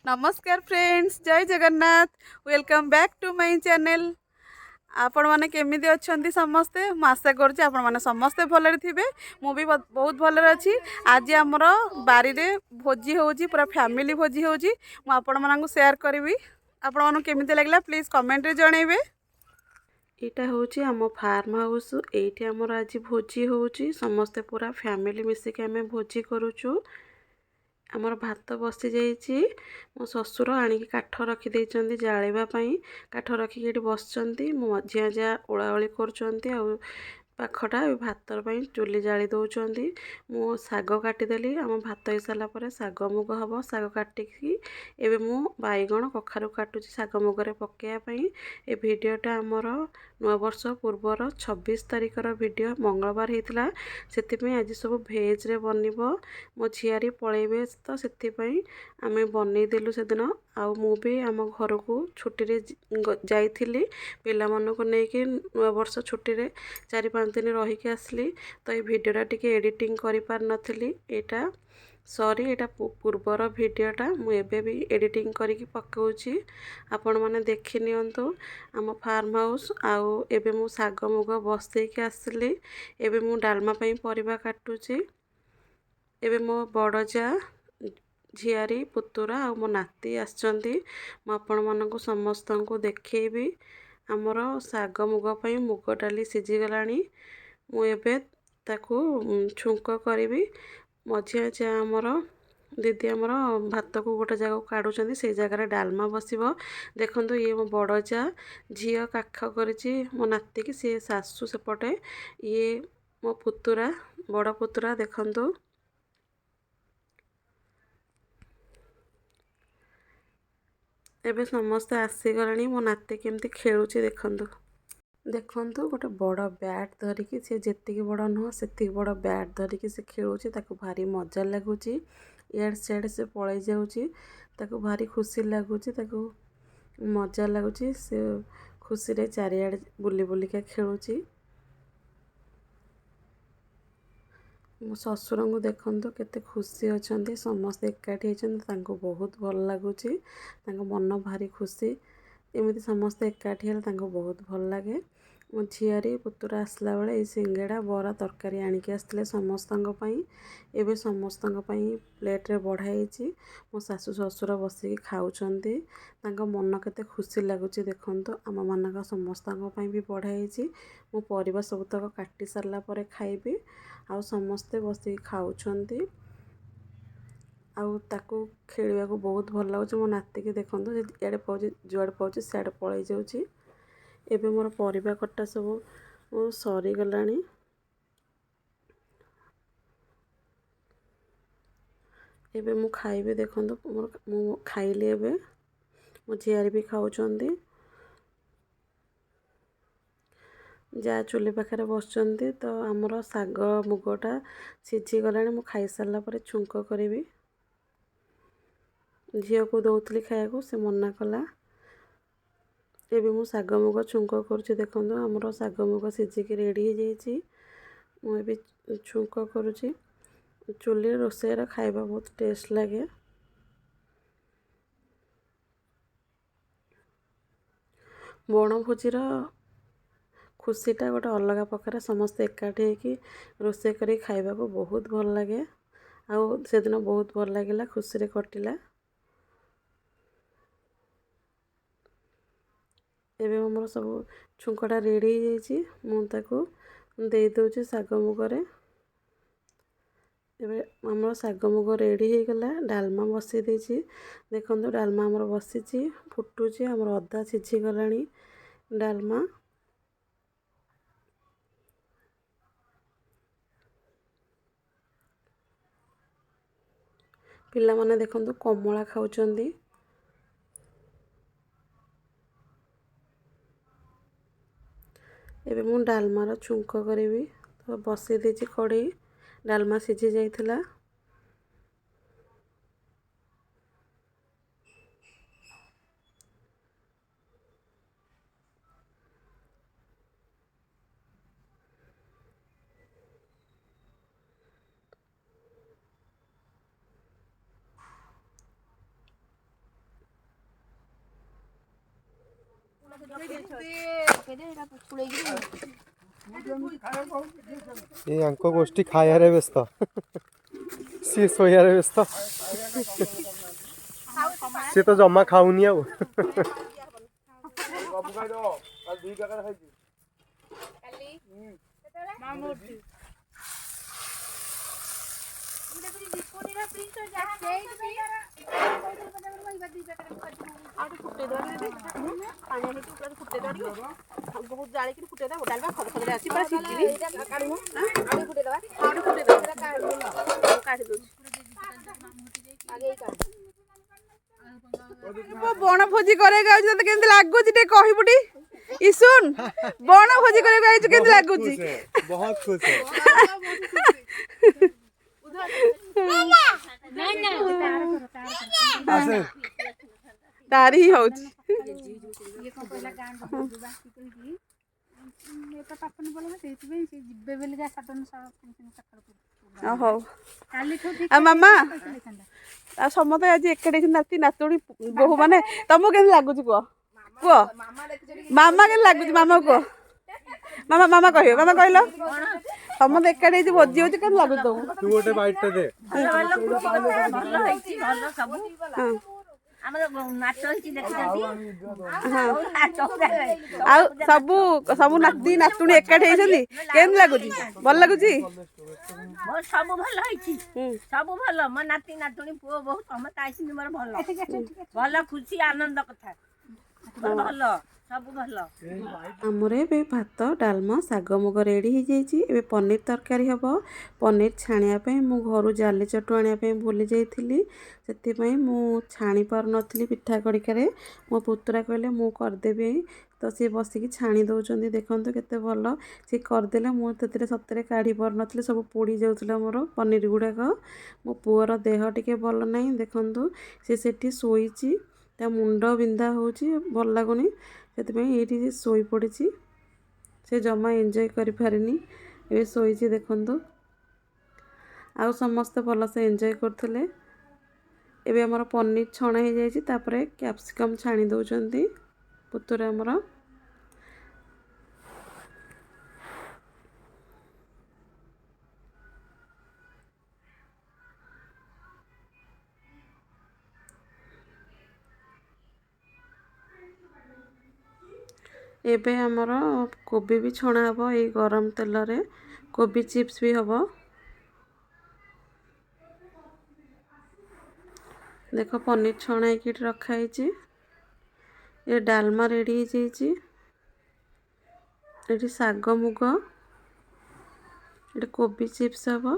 ନମସ୍କାର ଫ୍ରେଣ୍ଡସ୍, ଜୟ Jagannath. Welcome back to my channel. ଆପଣମାନେ କେମିତି ଅଛନ୍ତି ସମସ୍ତେ? ମୁଁ ଆଶା କରୁଛି ଆପଣମାନେ ସମସ୍ତେ ଭଲରେ ଥିବେ। ମୁଁ ବି ବହୁତ ଭଲରେ ଅଛି। ଆଜି ଆମର ବାରିରେ ଭୋଜି ହେଉଛି, ପୁରା ଫ୍ୟାମିଲି ଭୋଜି ହେଉଛି। ମୁଁ ଆପଣମାନଙ୍କୁ ସେୟାର କରିବି। ଆପଣମାନଙ୍କୁ କେମିତି ଲାଗିଲା ପ୍ଲିଜ୍ କମେଣ୍ଟରେ ଜଣାଇବେ। ଏଇଟା ହେଉଛି ଆମ ଫାର୍ମ ହାଉସ୍। ଏଇଠି ଆମର ଆଜି ଭୋଜି ହେଉଛି। ସମସ୍ତେ ପୁରା ଫ୍ୟାମିଲି ମିଶିକି ଆମେ ଭୋଜି କରୁଛୁ। ଆମର ଭାତ ବସିଯାଇଛି। ମୋ ଶ୍ୱଶୁର ଆଣିକି କାଠ ରଖିଦେଇଛନ୍ତି ଜାଳିବା ପାଇଁ। କାଠ ରଖିକି ଏଠି ବସିଛନ୍ତି। ମୋ ମଝିଆ ଯା ଓଳାଓଳି କରୁଛନ୍ତି ଆଉ ପାଖଟା ଭାତ ପାଇଁ ଚୁଲି ଜାଳି ଦେଉଛନ୍ତି। ମୁଁ ଶାଗ କାଟିଦେଲି। ଆମ ଭାତ ହେଇସାରିଲା ପରେ ଶାଗ ମୁଗ ହେବ। ଶାଗ କାଟିକି ଏବେ ମୁଁ ବାଇଗଣ କଖାରୁ କାଟୁଛି ଶାଗ ମୁଗରେ ପକାଇବା ପାଇଁ। ଏ ଭିଡ଼ିଓଟା ଆମର ନୂଆବର୍ଷ ପୂର୍ବର 26 ତାରିଖର ଭିଡ଼ିଓ, ମଙ୍ଗଳବାର ହେଇଥିଲା। ସେଥିପାଇଁ ଆଜି ସବୁ ଭେଜ୍ରେ ବନିବ। ମୋ ଝିଆରୀ ପଳେଇବେ ତ ସେଥିପାଇଁ ଆମେ ବନେଇଦେଲୁ ସେଦିନ। ଆଉ ମୁଁ ବି ଆମ ଘରକୁ ଛୁଟିରେ ଯାଇଥିଲି ପିଲାମାନଙ୍କୁ ନେଇକି। ନୂଆବର୍ଷ ଛୁଟିରେ 4-5 ଦିନ ରହିକି ଆସିଲି। ତ ଏଇ ଭିଡ଼ିଓଟା ଟିକେ ଏଡ଼ିଟିଂ କରିପାରିନଥିଲି। ଏଇଟା ସରି, ଏଇଟା ପୂର୍ବର ଭିଡ଼ିଓଟା। ମୁଁ ଏବେ ବି ଏଡ଼ିଟିଂ କରିକି ପକାଉଛି, ଆପଣମାନେ ଦେଖି ନିଅନ୍ତୁ ଆମ ଫାର୍ମ ହାଉସ୍। ଆଉ ଏବେ ମୁଁ ଶାଗ ମୁଗ ବସେଇକି ଆସିଲି। ଏବେ ମୁଁ ଡାଲମା ପାଇଁ ପରିବା କାଟୁଛି। ଏବେ ମୋ ବଡ଼ ଯା, ଝିଆରୀ, ପୁତୁରା ଆଉ ମୋ ନାତି ଆସିଛନ୍ତି। ମୁଁ ଆପଣମାନଙ୍କୁ ସମସ୍ତଙ୍କୁ ଦେଖେଇବି। ଆମର ଶାଗ ମୁଗ ପାଇଁ ମୁଗ ଡାଲି ସିଝିଗଲାଣି। ମୁଁ ଏବେ ତାକୁ ଛୁଙ୍କ କରିବି। ମଝିଆ ଯା ଆମର ଦିଦି ଆମର ଭାତକୁ ଗୋଟେ ଜାଗାକୁ କାଢ଼ୁଛନ୍ତି, ସେଇ ଜାଗାରେ ଡାଲମା ବସିବ। ଦେଖନ୍ତୁ, ଇଏ ମୋ ବଡ଼ ଯା ଝିଅ କାଖ କରିଛି ମୋ ନାତିକି, ସିଏ ଶାଶୁ ସେପଟେ। ଇଏ ମୋ ପୁତୁରା, ବଡ଼ ପୁତୁରା। ଦେଖନ୍ତୁ, ଏବେ ସମସ୍ତେ ଆସିଗଲେଣି। ମୋ ନାତି କେମିତି ଖେଳୁଛି ଦେଖନ୍ତୁ। ଦେଖନ୍ତୁ, ଗୋଟେ ବଡ଼ ବ୍ୟାଟ୍ ଧରିକି, ସେ ଯେତିକି ବଡ଼ ନୁହଁ ସେତିକି ବଡ଼ ବ୍ୟାଟ୍ ଧରିକି ସେ ଖେଳୁଛି। ତାକୁ ଭାରି ମଜା ଲାଗୁଛି। ଇଆଡ଼େ ସିଆଡ଼େ ସେ ପଳେଇ ଯାଉଛି। ତାକୁ ଭାରି ଖୁସି ଲାଗୁଛି, ତାକୁ ମଜା ଲାଗୁଛି। ସେ ଖୁସିରେ ଚାରିଆଡ଼େ ବୁଲି ବୁଲିକା ଖେଳୁଛି। ମୋ ଶ୍ୱଶୁରଙ୍କୁ ଦେଖନ୍ତୁ କେତେ ଖୁସି ଅଛନ୍ତି। ସମସ୍ତେ ଏକାଠି ହେଇଛନ୍ତି, ତାଙ୍କୁ ବହୁତ ଭଲ ଲାଗୁଛି। ତାଙ୍କ ମନ ଭାରି ଖୁସି। ଏମିତି ସମସ୍ତେ ଏକାଠି ହେଲେ ତାଙ୍କୁ ବହୁତ ଭଲ ଲାଗେ। ମୋ ଝିଆରୀ ପୁତୁରା ଆସିଲା ବେଳେ ଏଇ ସିଙ୍ଗଡ଼ା, ବରା, ତରକାରୀ ଆଣିକି ଆସିଥିଲେ ସମସ୍ତଙ୍କ ପାଇଁ। ଏବେ ସମସ୍ତଙ୍କ ପାଇଁ ପ୍ଲେଟ୍ରେ ବଢ଼ା ହେଇଛି। ମୋ ଶାଶୁ ଶ୍ୱଶୁର ବସିକି ଖାଉଛନ୍ତି। ତାଙ୍କ ମନ କେତେ ଖୁସି ଲାଗୁଛି ଦେଖନ୍ତୁ। ଆମମାନଙ୍କ ସମସ୍ତଙ୍କ ପାଇଁ ବି ବଢ଼ା ହେଇଛି। ମୁଁ ପରିବା ସବୁତକ କାଟି ସାରିଲା ପରେ ଖାଇବି। ଆଉ ସମସ୍ତେ ବସିକି ଖାଉଛନ୍ତି। ଆଉ ତାକୁ ଖେଳିବାକୁ ବହୁତ ଭଲ ଲାଗୁଛି। ମୋ ନାତିକି ଦେଖନ୍ତୁ, ଇଆଡ଼େ ପାଉଛି, ଯୁଆଡ଼େ ପାଉଛି ସିଆଡ଼େ ପଳେଇ ଯାଉଛି। ଏବେ ମୋର ପରିବା କଟା ସବୁ ସରିଗଲାଣି। ଏବେ ମୁଁ ଖାଇବି। ଦେଖନ୍ତୁ, ମୋର ମୁଁ ଖାଇଲି ଏବେ। ମୋ ଝିଆରୀ ବି ଖାଉଛନ୍ତି। ଯା ଚୁଲି ପାଖରେ ବସିଛନ୍ତି। ତ ଆମର ଶାଗ ମୁଗଟା ସିଝିଗଲାଣି। ମୁଁ ଖାଇସାରିଲା ପରେ ଛୁଙ୍କ କରିବି। ଝିଅକୁ ଦେଉଥିଲି ଖାଇବାକୁ, ସେ ମନା କଲା। ଏବେ ମୁଁ ଶାଗ ମୁଗ ଛୁଙ୍କ କରୁଛି। ଦେଖନ୍ତୁ, ଆମର ଶାଗ ମୁଗ ସିଝିକି ରେଡ଼ି ହେଇଯାଇଛି। ମୁଁ ଏବେ ଛୁଙ୍କ କରୁଛି। ଚୁଲିରେ ରୋଷେଇର ଖାଇବା ବହୁତ ଟେଷ୍ଟ ଲାଗେ। ବଣଭୋଜିର ଖୁସିଟା ଗୋଟେ ଅଲଗା ପ୍ରକାର। ସମସ୍ତେ ଏକାଠି ହେଇକି ରୋଷେଇ କରିକି ଖାଇବାକୁ ବହୁତ ଭଲ ଲାଗେ। ଆଉ ସେଦିନ ବହୁତ ଭଲ ଲାଗିଲା, ଖୁସିରେ କଟିଲା। ଏବେ ମୋର ସବୁ ଛୁଙ୍କଟା ରେଡ଼ି ହେଇଯାଇଛି। ମୁଁ ତାକୁ ଦେଇଦେଉଛି ଶାଗ ମୁଗରେ। ଏବେ ଆମର ଶାଗ ମୁଗ ରେଡ଼ି ହେଇଗଲା। ଡାଲମା ବସେଇ ଦେଇଛି। ଦେଖନ୍ତୁ, ଡାଲମା ଆମର ବସିଛି, ଫୁଟୁଛି। ଆମର ଅଧା ସିଝିଗଲାଣି ଡାଲମା। ପିଲାମାନେ ଦେଖନ୍ତୁ କମଳା ଖାଉଛନ୍ତି। ଏବେ ମୁଁ ଡାଲମାର ଛୁଙ୍କ କରିବି। ତ ବସେଇ ଦେଇଛି କଢ଼େଇ। ଡାଲମା ସିଝି ଯାଇଥିଲା। ଏ ଆଙ୍କ ଗୋଷ୍ଠୀ ଖାଇବାରେ ବ୍ୟସ୍ତ, ସିଏ ଶୋଇବାରେ ବ୍ୟସ୍ତ, ସିଏ ତ ଜମା ଖାଉନି ଆଉ। ଆଉ ଟିକେ ଫୁଟେଇ ଦେବା ଦିଦି, ପାଣି ହେଇକି ପୁରା ଫୁଟେଇ ଦେବା ଟିକେ, ବହୁତ ଜାଳିକିରି ଫୁଟେଇ ଦେବା। ଡାଲମା ଖଦ ଖଦରେ ଅଛି, ପୁରା ସିଝିନି। ଆଉ ଟିକେ ଫୁଟେଇ ଦେବା, କାଢି ଦଉଛି। ବଣ ଭୋଜି କରିବାକୁ ଆଉଛି, ତତେ କେମିତି ଲାଗୁଛି ଟିକେ କହିବୁ ଟି ଇସୁନ? ବଣ ଭୋଜି କରିବାକୁ ଆଇଛୁ, କେମିତି ଲାଗୁଛି? ବହୁତ ଖୁସି। ତାରି ହିଁ ହଉଛି। ହଉ, ଆଉ ମାମା ଆଉ ସମସ୍ତେ ଆଜି ଏକାଠି ହେଇଛନ୍ତି, ନାତି ନାତୁଣୀ ବୋହୂ ମାନେ, ତମକୁ କେମିତି ଲାଗୁଛି କୁହ? କୁହ ମାମା, କେମିତି ଲାଗୁଛି ମାମା କୁହ। ମାମା, ମାମା କହିବ, ମାମା କହିଲ, ସମସ୍ତେ ଏକାଠି ହେଇଛି, ଭୋଜି ହଉଛି, କେମିତି ଲାଗୁଛି ତମକୁ? ତୁ ଗୋଟେ ବାଇଟଟା ଦେ। ଭଲ ହେଇଛି, ଭଲ ସବୁ। ଆମର ନାଚ ହେଇଛି, ଦେଖିଛନ୍ତି? ଆଉ ସବୁ ସବୁ ନାତି ନାତୁଣୀ ଏକାଠି ହେଇଛନ୍ତି, କେମିତି ଲାଗୁଛି? ଭଲ ଲାଗୁଛି? ମୋର ସବୁ ଭଲ ହେଇଛି, ସବୁ ଭଲ। ମୋ ନାତି ନାତୁଣୀ ପୁଅ ବୋହୂ ସମସ୍ତେ ଆସିଛନ୍ତି, ମୋର ଭଲ ଭଲ ଖୁସି ଆନନ୍ଦ କଥା, ଭଲ, ସବୁ ଭଲ। ଆମର ଏବେ ଭାତ, ଡାଲମା, ଶାଗ ମୁଗ ରେଡ଼ି ହେଇଯାଇଛି। ଏବେ ପନିର ତରକାରୀ ହେବ। ପନିର ଛାଣିବା ପାଇଁ ମୁଁ ଘରୁ ଜାଲି ଚଟୁ ଆଣିବା ପାଇଁ ଭୁଲି ଯାଇଥିଲି, ସେଥିପାଇଁ ମୁଁ ଛାଣି ପାରୁନଥିଲି ପିଠା କଡ଼ିକାରେ। ମୋ ପୁତୁରା କହିଲେ ମୁଁ କରିଦେବି, ତ ସିଏ ବସିକି ଛାଣି ଦେଉଛନ୍ତି। ଦେଖନ୍ତୁ କେତେ ଭଲ ସିଏ କରିଦେଲେ। ମୁଁ ସେଥିରେ ସତରେ କାଢ଼ି ପାରୁନଥିଲି, ସବୁ ପୋଡ଼ି ଯାଉଥିଲା ମୋର ପନିର ଗୁଡ଼ାକ। ମୋ ପୁଅର ଦେହ ଟିକେ ଭଲ ନାହିଁ, ଦେଖନ୍ତୁ ସେ ସେଠି ଶୋଇଛି। ତା ମୁଣ୍ଡ ବିନ୍ଧା ହେଉଛି, ଭଲ ଲାଗୁନି, ସେଥିପାଇଁ ଏଇଠି ସେ ଶୋଇପଡ଼ିଛି। ସେ ଜମା ଏନ୍ଜୟ କରିପାରିନି, ଏବେ ଶୋଇଛି ଦେଖନ୍ତୁ। ଆଉ ସମସ୍ତେ ଭଲସେ ଏନ୍ଜୟ କରୁଥିଲେ। ଏବେ ଆମର ପନିର ଛଣା ହେଇଯାଇଛି, ତାପରେ କ୍ୟାପ୍ସିକମ୍ ଛାଣି ଦେଉଛନ୍ତି ପୁତୁରା ଆମର। ଏବେ ଆମର କୋବି ବି ଛଣା ହେବ ଏଇ ଗରମ ତେଲରେ, କୋବି ଚିପ୍ସ ବି ହେବ। ଦେଖ, ପନିର ଛଣା ହେଇକି ଏଠି ରଖା ହେଇଛି। ଏ ଡାଲମା ରେଡ଼ି ହେଇଯାଇଛି, ଏଠି ଶାଗ ମୁଗ, ଏଠି କୋବି ଚିପ୍ସ ହେବ।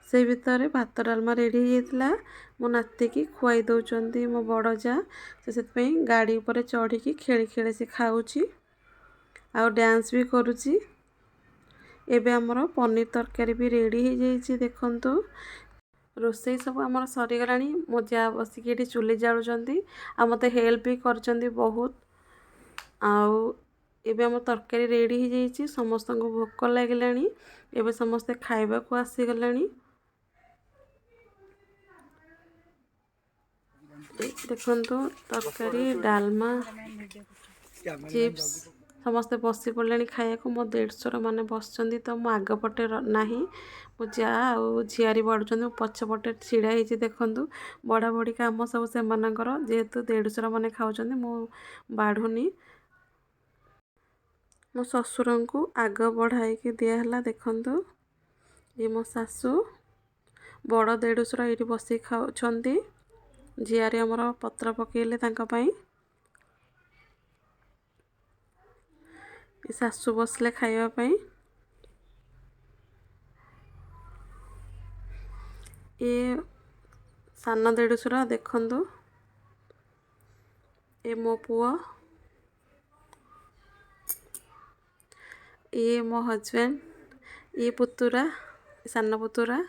ସେଇ ଭିତରେ ଭାତ ଡାଲମା ରେଡ଼ି ହେଇଯାଇଥିଲା। ମୋ ନାତିକି ଖୁଆଇ ଦେଉଛନ୍ତି ମୋ ବଡ଼ ଯା। ସେ ସେଥିପାଇଁ ଗାଡ଼ି ଉପରେ ଚଢ଼ିକି ଖେଳି ଖେଳି ସେ ଖାଉଛି ଆଉ ଡ୍ୟାନ୍ସ ବି କରୁଛି। ଏବେ ଆମର ପନିର ତରକାରୀ ବି ରେଡ଼ି ହେଇଯାଇଛି ଦେଖନ୍ତୁ। ରୋଷେଇ ସବୁ ଆମର ସରିଗଲାଣି। ମୋ ଯା ବସିକି ଏଠି ଚୁଲି ଜାଳୁଛନ୍ତି ଆଉ ମୋତେ ହେଲ୍ପ ବି କରିଛନ୍ତି ବହୁତ। ଆଉ ଏବେ ଆମ ତରକାରୀ ରେଡ଼ି ହେଇଯାଇଛି, ସମସ୍ତଙ୍କୁ ଭୋକ ଲାଗିଲାଣି, ଏବେ ସମସ୍ତେ ଖାଇବାକୁ ଆସିଗଲେଣି। ଦେଖନ୍ତୁ ତରକାରୀ, ଡାଲମା, ଚିପ୍ସ, ସମସ୍ତେ ବସି ପଡ଼ିଲେଣି ଖାଇବାକୁ। ମୋ ଦେଢ଼ଶୁର ମାନେ ବସିଛନ୍ତି ତ ମୁଁ ଆଗ ପଟେ ନାହିଁ, ମୋ ଯା ଆଉ ଝିଆରୀ ବାଢ଼ୁଛନ୍ତି, ମୁଁ ପଛପଟେ ଛିଡ଼ା ହେଇଛି। ଦେଖନ୍ତୁ, ବଢ଼ା ବଢ଼ି କାମ ସବୁ ସେମାନଙ୍କର, ଯେହେତୁ ଦେଢ଼ଶୁର ମାନେ ଖାଉଛନ୍ତି, ମୁଁ ବାଢ଼ୁନି। ମୋ ଶ୍ୱଶୁରଙ୍କୁ ଆଗ ବଢ଼ା ହେଇକି ଦିଆହେଲା ଦେଖନ୍ତୁ। ଇଏ ମୋ ଶାଶୁ, ବଡ଼ ଦେଢ଼ଶୁର ଏଇଠି ବସିକି ଖାଉଛନ୍ତି। ଝିଆରୀ ଆମର ପତ୍ର ପକେଇଲେ ତାଙ୍କ ପାଇଁ। ଏ ଶାଶୁ ବସିଲେ ଖାଇବା ପାଇଁ। ଇଏ ସାନ ଦେଢ଼ଶୁର ଦେଖନ୍ତୁ। ଏ ମୋ ପୁଅ, ଇଏ ମୋ ହଜବେଣ୍ଡ, ଇଏ ପୁତୁରା, ସାନ ପୁତୁରା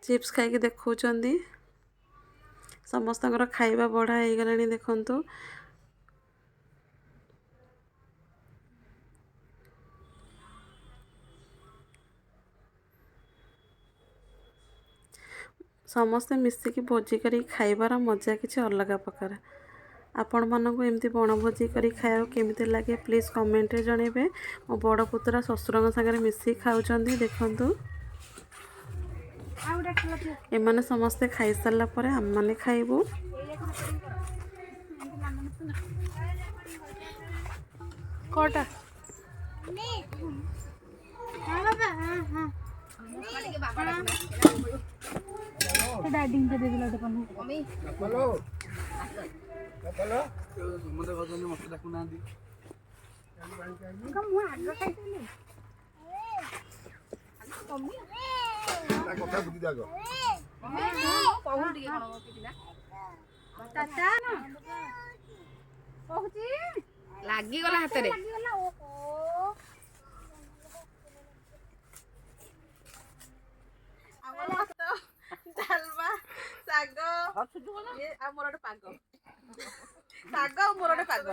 ଚିପ୍ସ ଖାଇକି ଦେଖାଉଛନ୍ତି। ସମସ୍ତଙ୍କର ଖାଇବା ବଢ଼ା ହେଇଗଲାଣି ଦେଖନ୍ତୁ। ସମସ୍ତେ ମିଶିକି ଭୋଜି କରିକି ଖାଇବାର ମଜା କିଛି ଅଲଗା ପ୍ରକାର। ଆପଣମାନଙ୍କୁ ଏମିତି ବଣଭୋଜି କରି ଖାଇବାକୁ କେମିତି ଲାଗେ ପ୍ଲିଜ୍ କମେଣ୍ଟରେ ଜଣାଇବେ। ମୋ ବଡ଼ ପୁତୁରା ଶ୍ୱଶୁରଙ୍କ ସାଙ୍ଗରେ ମିଶିକି ଖାଉଛନ୍ତି, ଦେଖନ୍ତୁ। ଏମାନେ ସମସ୍ତେ ଖାଇସାରିଲା ପରେ ଆମେମାନେ ଖାଇବୁ। କଟା। ଲାଗିଗଲା ହାତରେ। ଆମର ଭାତ, ଡାଲମା, ଶାଗ, ଇଏ ଆଉ ମୋର ଗୋଟେ ପାଗ, ଶାଗ ଆଉ ମୋର ଗୋଟେ ପାଗ।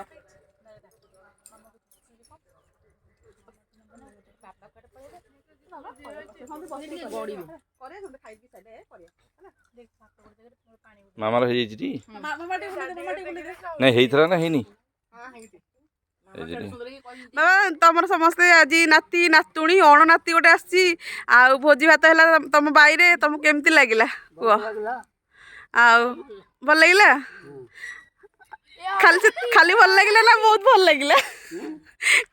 ମାମାର ହେଇଯାଇଛି ଟି? ମାମା ଟିକେ ବୁଲେଇ ଦେ, ମାମା ଟିକେ ବୁଲେଇ ଦେ। ନାଇଁ, ହେଇଥିଲା ନା ହେଇନି? ହେଇଛି ଟି? ବାବା, ତମର ସମସ୍ତେ ଆଜି ନାତି ନାତୁଣୀ, ଅଣ ନାତି ଗୋଟେ ଆସିଛି ଆଉ ଭୋଜି ଭାତ ହେଲା ତମ ବାଇରେ, ତମକୁ କେମିତି ଲାଗିଲା କୁହ? ଆଉ ଭଲ ଲାଗିଲା? ଖାଲି ଖାଲି ଭଲ ଲାଗିଲା ନା ବହୁତ ଭଲ ଲାଗିଲା?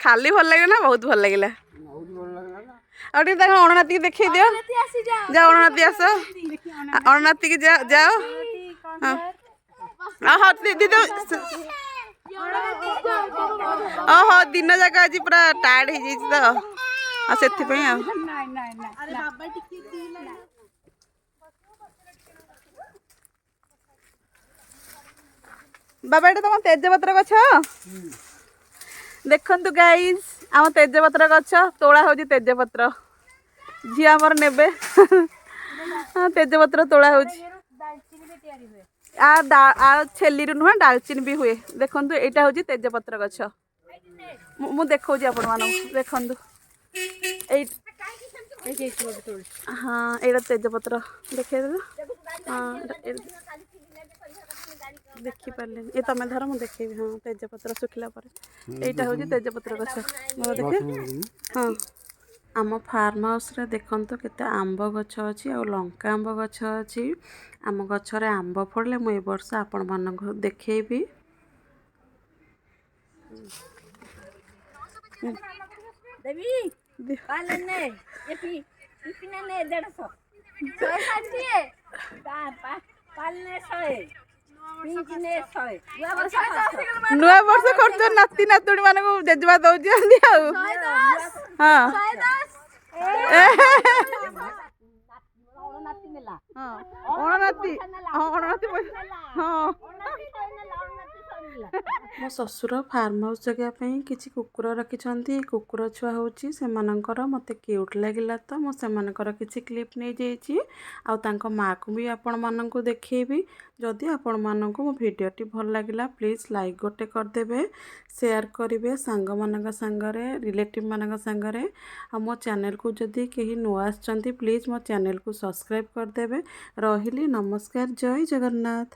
ଖାଲି ଭଲ ଲାଗିଲା ନା ବହୁତ ଭଲ ଲାଗିଲା? ଆଉ ଟିକେ ତାଙ୍କ ଅଣନାତିକି ଦେଖେଇ ଦିଅ। ଯାଅ ଅଣନାତି, ଆସ ଅଣନାତିକି, ଯାଅ। ହଁ ହଁ, ଦିଦି। ଓହୋ, ଦିନ ଯାକ ଆଜି ପୁରା ଟାୟାର୍ଡ ହେଇଯାଇଛି ତ, ଆଉ ସେଥିପାଇଁ। ଆଉ ବାବା, ଏଇଟା ତମ ତେଜପତ୍ର ଗଛ? ଦେଖନ୍ତୁ ଗାଇସ୍, ଆମ ତେଜପତ୍ର ଗଛ ତୋଳା ହଉଛି। ତେଜପତ୍ର ଝିଅ ଆମର ନେବେ। ହଁ, ତେଜପତ୍ର ତୋଳା ହଉଛି। ଆ ଛେଲିରୁ ନୁହେଁ, ଡାଲଚିନି ବି ହୁଏ। ଦେଖନ୍ତୁ, ଏଇଟା ହଉଛି ତେଜପତ୍ର ଗଛ। ମୁଁ ଦେଖଉଛି ଆପଣମାନଙ୍କୁ, ଦେଖନ୍ତୁ ଏଇ। ହଁ, ଏଇଟା ତେଜପତ୍ର, ଦେଖେଇଦେଲ। ହଁ, ଦେଖିପାରିଲେନି। ଏ ତମେ ଧର, ମୁଁ ଦେଖେଇବି। ହଁ, ତେଜପତ୍ର ଶୁଖିଲା ପରେ ଏଇଟା ହଉଛି ତେଜପତ୍ର ଗଛ। ମୋର ଦେଖେ। ହଁ। ଆମ ଫାର୍ମ ହାଉସ୍ରେ ଦେଖନ୍ତୁ କେତେ ଆମ୍ବ ଗଛ ଅଛି ଆଉ ଲଙ୍କା ଆମ୍ବ ଗଛ ଅଛି। ଆମ ଗଛରେ ଆମ୍ବ ଫଳିଲେ ମୁଁ ଏ ବର୍ଷ ଆପଣମାନଙ୍କୁ ଦେଖେଇବି। ଦେବି ପାଲେ ନେ ଏ ପିପିନା ନେ 150, 160, ପାଲେ 100, ପିଙ୍କି ନେ 100। ନୂଆ ବର୍ଷ ଖର୍ଚ୍ଚ। ନୂଆ ବର୍ଷ ଖର୍ଚ୍ଚ ନାତି ନାତୁଣୀ ମାନଙ୍କୁ ଜେଜେମା ଦଉଛନ୍ତି। ଆଉ ହଁ। ଅଣନାତି ନେଲା। ଅଣନାତି, ହଁ, ଅଣନାତି ପଇସା, ହଁ। ଅଣନାତି 100 ନେଲା, ଅଣନାତି 100 ନେଲା। ମୋ ଶ୍ୱଶୁର ଫାର୍ମ ହାଉସ୍ ଜଗିବା ପାଇଁ କିଛି କୁକୁର ରଖିଛନ୍ତି। ଏ କୁକୁର ଛୁଆ ହେଉଛି ସେମାନଙ୍କର। ମୋତେ କ୍ୟୁଟ୍ ଲାଗିଲା ତ ମୁଁ ସେମାନଙ୍କର କିଛି କ୍ଲିପ୍ ନେଇଯାଇଛି ଆଉ ତାଙ୍କ ମାଆକୁ ବି ଆପଣମାନଙ୍କୁ ଦେଖେଇବି। ଯଦି ଆପଣମାନଙ୍କୁ ମୋ ଭିଡ଼ିଓଟି ଭଲ ଲାଗିଲା, ପ୍ଲିଜ୍ ଲାଇକ୍ ଗୋଟେ କରିଦେବେ, ସେୟାର କରିବେ ସାଙ୍ଗମାନଙ୍କ ସାଙ୍ଗରେ, ରିଲେଟିଭ୍ ମାନଙ୍କ ସାଙ୍ଗରେ। ଆଉ ମୋ ଚ୍ୟାନେଲକୁ ଯଦି କେହି ନୂଆ ଆସିଛନ୍ତି, ପ୍ଲିଜ୍ ମୋ ଚ୍ୟାନେଲକୁ ସବସ୍କ୍ରାଇବ୍ କରିଦେବେ। ରହିଲି, ନମସ୍କାର, ଜୟ ଜଗନ୍ନାଥ।